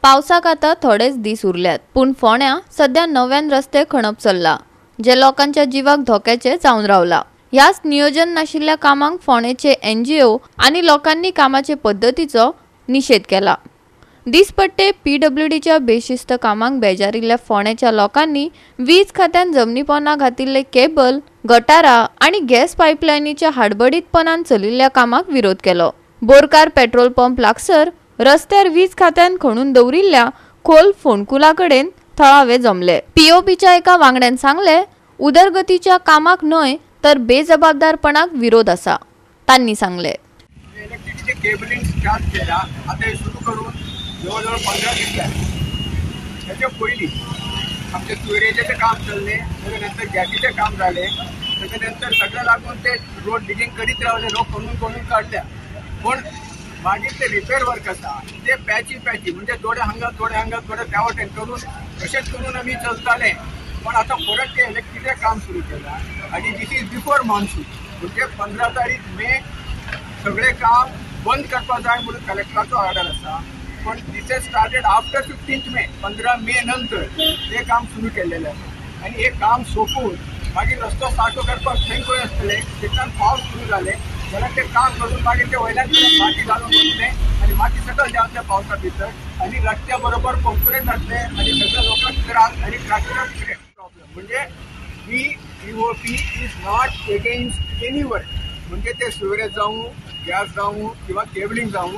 पावसाक आतां थोडेच दीस उरल्यात, पूण फोंड्या सध्या नव्यान रस्ते खणप चल्ला, जे लोकांच्या जिवाक धोक्याचे जावन रावला. ह्याच नियोजन नाशिल्ल्या कामांक फोंडेचे एनजीओ आनी लोकांनी कामाचे पद्दतीचो निशेध केला. दिसपट्टे पीडब्ल्यूडीच्या बेशिस्त कामांक बेजारिल्ल्या फोंडेच्या लोकांनी वीज खात्यान जमनीपोना घातिल्ले केबल, गटारा आनी गॅस पायपलायनीच्या हाडबडीतपणान चलिल्ल्या कामाक विरोध केलो. बोरकार पेट्रोल पंप लागसर रस्त्यार वीज खात्यान खणून दवरिल्ल्या खोल फोंडकुला कडेन थळावे जमले. पीओपीच्या एका वांगड्यान सांगले, उदरगतीच्या कामाक न्हय तर बेजबाबदारपणाक विरोध आसा. तांणी सांगले, इलेक्ट्रिसिटी केबलिंग स्टार्ट केला, आता हे सुरू करून जवळजवळ 15 दीस जाले. त्याच्या पयलीं आमचे सुवेरेचें काम चल्लें, त्याच्यानंतर गॅसीचें काम जालें, त्याच्यानंतर सगळें लागून ते रोड डिगींग करीत रावले, लोक खणून खणून काडल्या. पूण मागीर ते रिपेर वर्क आसा ते पॅची पॅची म्हणजे थोडे हांगा थोडे हांगा थोडे त्या वटेन करून अशेंच करून आमी चलताले. पण आतां परत ते इलेक्ट्रिकचें काम सुरू केलां आनी this is before monsoon, म्हणजे 15 तारीख मे सगळें काम बंद करपाक जाय म्हणून कलेक्टराचो ऑर्डर आसा. पण this is started after 15 May, 15 मे नंतर ते काम सुरू केलेलें आसा. आनी हे काम सोंपून मागीर रस्तो सारको करपाक थंय खंय आसतले, तितल्यान पावस सुरू जाले जाल्यार ते काम करून मागीर ते वयल्यान माती घालून वतले आनी माती सकयल देंवतले पावसा भितर आनी रस्त्या बरोबर कोंकणे जातले आनी सगळ्या लोकांक त्रास आनी ट्राफिकाक प्रॉब्लेम. म्हणजे we POP is not against any work, म्हणजे ते सुवेरेज जावं, गॅस जावं किंवा केबलिंग जावं,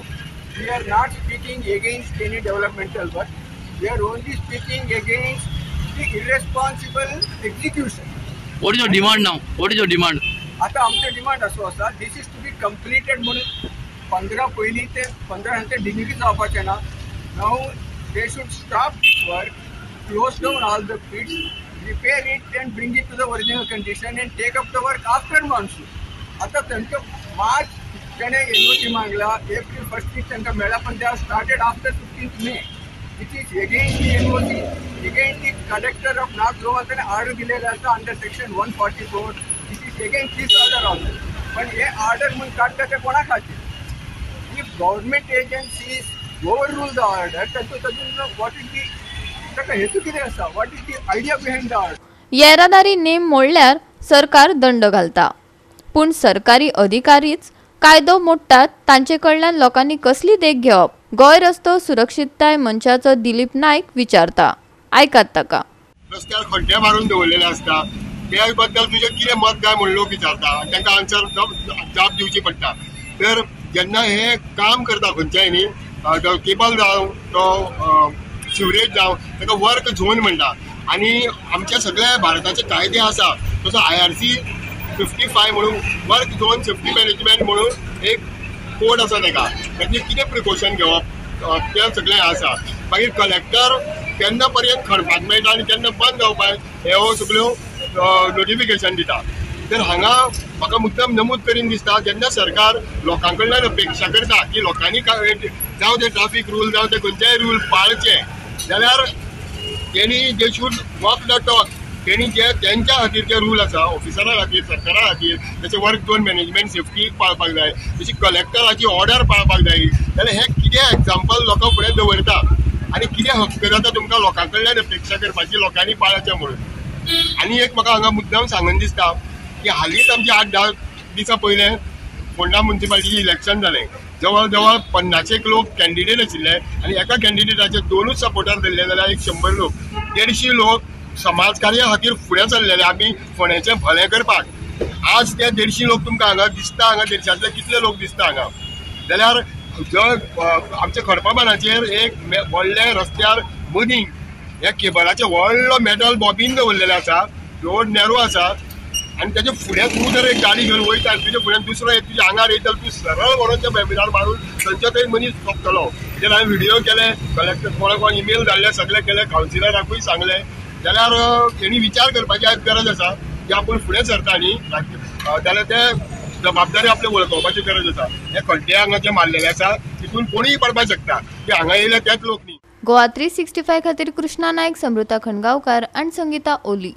we are not speaking against any developmental work, we are only speaking against the irresponsible execution. What is your demand now? What is your demand? आता आमचें demand असो आसा, this is to be completed म्हणून 15 पयलीं ते 15 नंतर delivery जावपाचें ना. Now they should stop this work, close down all the pits, repair it and bring it to the original condition and take up the work after monsoon. आतां तांचो मार्च ताणें NOC मागला, April first week तांकां मेळ्ळा, पण they are started after 15 May, which is against the NOC, against the collector of North Goa. ताणें order दिलेलें आसा under section 144, this is against this order also. पण हे ऑर्डर म्हणून काडटा ते कोणा खातीर? If government agencies overrule the order, तातूंत तातूंत what is the ताका हेतू कितें आसा, what is the idea behind the order? येरादारी नेम मोडल्यार सरकार दंड घालता, पूण सरकारी अधिकारीच कायदो मोडटात तांचे कडल्यान लोकांनी कसली देख घेवप? गोंय रस्तो सुरक्षितताय मंचाचो दिलीप नायक विचारता, आयकात ताका. रस्त्यार खड्डे मारून दवरलेले आसता त्या बद्दल तुजें कितें मत काय म्हणून लोक विचारता आनी तांकां आन्सर जाप दिवची पडटा. तर जेन्ना हें काम करता खंयच्याय न्ही, केबल जावं तो सिवरेज जावं, ताका वर्क झोन म्हणटा. आनी आमच्या सगळ्या भारताचे कायदे आसा तसो IRC 55 म्हणून वर्क झोन सेफ्टी मॅनेजमेंट म्हणून एक कोड आसा, ताका तातूंत कितें प्रिकॉशन घेवप तें सगळें आसा. मागीर कलेक्टर केन्ना पर्यंत खणपाक मेळटा आनी केन्ना बंद जावपाक ह्यो सगळ्यो नोटिफिकेशन दिता. तर हांगा म्हाका मुद्दम नमूद करीन दिसता, जेन्ना सरकार लोकां कडल्यान अपेक्षा करता की लोकांनी जावं ते ट्राफीक रूल जावं ते खंयचेय रूल पाळचे, जाल्यार तेणी they should walk the talk. तेणी जे तेंच्या खातीर जे रूल आसा ऑफिसरा खातीर, सरकारा खातीर, तशें वर्क झोन मॅनेजमेंट सेफ्टी पाळपाक जाय, तशी कलेक्टराची ऑर्डर पाळपाक जाय. जाल्यार हें कितें एग्जाम्पल लोकां फुडें दवरता आनी कितें हक्क जाता तुमकां लोकां कडल्यान अपेक्षा करपाची लोकांनी पाळचें म्हणून. आनी एक म्हाका हांगा मुद्दम सांगन दिसता की हालींच आमचे 8-10 दिसां पयलें फोंडा म्युनिसिपालिटीचें इलेक्शन जालें. जवळ जवळ 50 लोक कॅन्डिडेट आशिल्ले आनी एका कॅन्डिडेटाचे 2 सपोर्टर धरले जाल्यार 100 लोक, 150 लोक समाजकार्या खातीर फुडें सरलेले आमी फोंड्याचें भलें करपाक. आज ते 150 लोक तुमकां हांगा दिसता, हांगा 150तले कितले लोक दिसता हांगा? जाल्यार जर आमच्या खडपाबानाचेर एक व्हडल्या रस्त्यार मदीं ह्या केबलाचें व्हडलो मेटल बॉबीन दवरलेलें आसा, रोड नॅरो आसा आनी तेच्या फुड्यान तूं जर एक गाडी घेवन वयता, तुज्या फुड्यान दुसरो एक तुज्या आंगार येता, तूं सरळ व्हरोन त्या बॅबिनार मारून थंयच्या थंय मनीस सोंपतलो. तेजेर हांवें व्हिडियो केले, कलेक्टर कोणा कोण इमेल धाडले, सगळें केलें, कावन्सिलराकूय सांगलें. जाल्यार तेणी विचार करपाची आयज गरज आसा की आपूण फुडें सरता न्ही जाल्यार ते जबाबदारी आपले वळखोवपाची गरज आसा. हे खड्डे हांगा जे मारलेले आसा तितून कोणीय पडपाक शकता, की हांगा येयले तेच लोक न्ही. गोवा 365 खातीर कृष्णा नायक, समृता खणगांवकार आनी संगीता ओली.